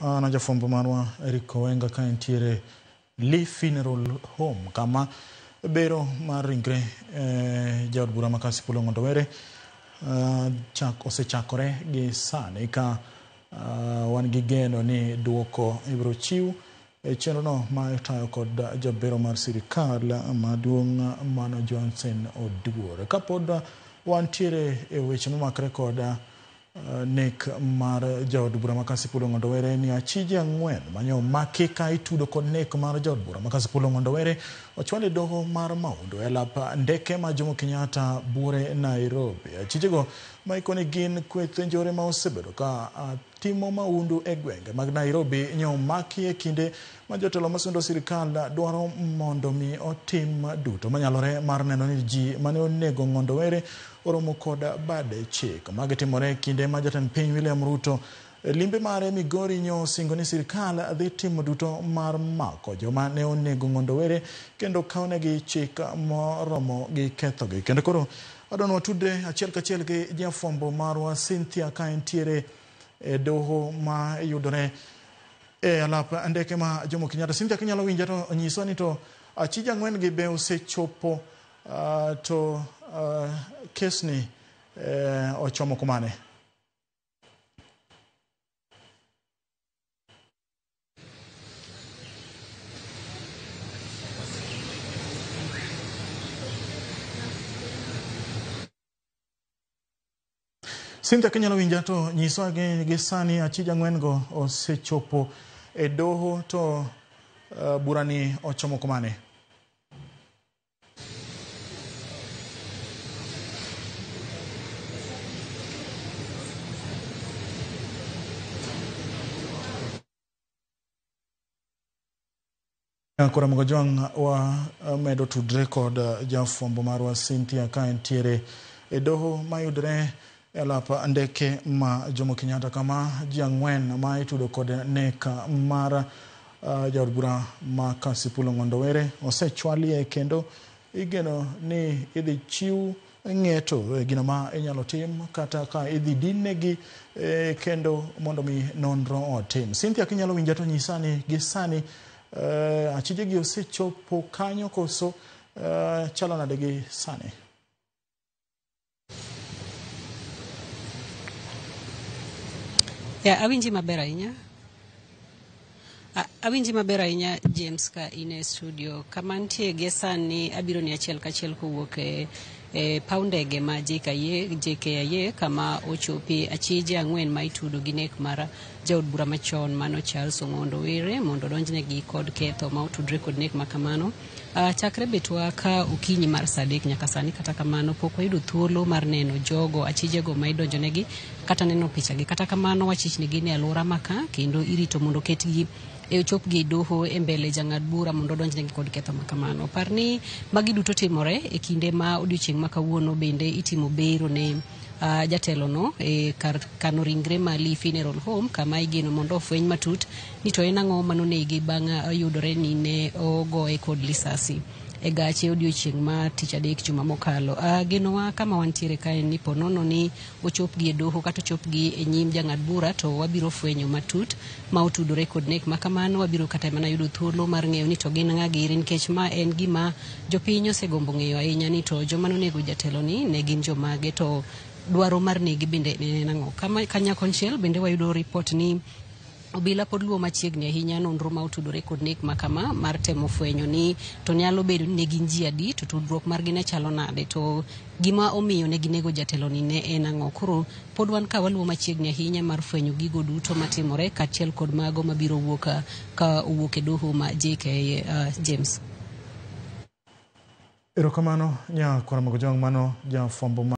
An jafwambo marwa Eric Owenga ka entiere Lee Funeral Home kama bero mar ringre jaod bura ma Kasipul Ong'ondo Were osechakore gi sani ka wan gi geno ni duoko ibiro chiw e chenrono ma itayo kod jabero mar sirikal maduong' Mano Johnson Oduor. Kapod wantiere e weche momakre kod nek mar jaod bura ma Kasipul Ong'ondo Were ni achije 4 mane omaki ka itudo kod nek mar jaod bura ma Kasipul Ong'ondo Were ochwal e doho mar Maundu e lap ndeke ma Jomo Kenyatta Buore Nairobi. Achijego ma ikoni gin kweth njore ma osebedo ka timo maundu e gwenge mag Nairobi nyo omaki e kinde ma jotelo masundo sirikal dwaro mondo mi otim duto manyalore mar neno ni ji mane onego Ong'ondo Were oromo kod bad chik. Magi timore kinde ma jatend piny William Ruto limbe mare Migori nyo osingo ni sirikal dhi timo duto mar mako joma ne onego Ong'ondo Were kendo kawnegi chik moromo gi kethogi. Kendo koro adwa ni watudre achiel kachiel gi jafwambo marwa Cynthia ka entiere e doho ma yudore e alap ndeke ma Jomo Kenyatta. Cynthia, kinyalo winja to nyiswa ni to achije 4 gi be osechopo to kesni ochomo kumane? Cynthia, kinyalo winja to nyiswa gi sani achije 4 go osechopo e doho to burani ochomo kumane? Koro Mgojwang' wa medo tudre kod jafwambo marwa Cynthia ka entiere e doho mayudore e lap ndeke ma Jomo Kenyatta kama ji 4 ma itudo kod nek mar jaod bura ma Kasipul Ong'ondo Were osechwalie kendo igeno ni idhi chiw ng'eto e gino ma inyalo tim kata ka idhi dinnegi kendo mondo mi nonro otim. Cynthia, kinyalo winja to nyisa ni gi sani achije gi osechopo kanyo koso chalo nade gi sani? Ya, awinji maber ahinya. Awinji maber ahinya James ka in e studio. Kama nitie gi sani abiro ni achiel kachiel kowuok e paw ndege ma JKIA kama ochopi achije 4 ma itudo gi nek mar jaod bura machon mano Charles Ong'ondo Were mondo odonjnegi kod ketho ma otudre kod nek ma kamano. Chakre betwa ka okinyi mar saa 3 nyaka sani, kata kamano pok wayudo thuolo mar neno jogo achijego ma idonjonegi kata neno pichagi. Kata kamano wachichnigi ni alwora ma ka kendo irito mondo oketgi e ochopgi e doho e mbele jang'ad bura mondo odonjnegi kod ketho ma kamano. Par ni magi duto timore e kinde ma odiochieng' ma kawuono bende itimo bero ne jatelono e kar kano ringre ma Lee Funeral Home kama igeno mondo ofweny matut ni to en ang'o manonege bang' yudore ni ne ogoye kod lisasi e gache odiochieng' ma tich adek juma mokalo. Genowa kama wantiere kae ni po nono ni ochopgi e doho kata ochopgi e nyim jang'ad bura to wabiro fwenyo matut ma otudore kod nek ma kamano. Wabiro kata mana yudo thuolo mar ng'eyo ni to gin ng'a giri, nikech ma en gima jopiny osegombo ng'eyo ahinya ni to joma nonego jateloni ne gin jomage to dwaro mar negi bende ne en ang'o. Kanya konchiel bende wayudo ripot ni obila pod luwo machiegni ahinya nonro ma otudore kod nek ma kama mar temo fwenyo ni to nyalo bedo ni ne gin ji adi to tudruok margi ne chalo nade to gima omiyo ne ginego jateloni ne en ang'o. Koro pod wan ka waluwo machiegni ahinya mar fwenyo gigo duto matimore kaachiel kod mago mabiro wuok ka owuok e doho ma JKIA. James. Erokamano nya Kora Mgojwang', mano jafwambo.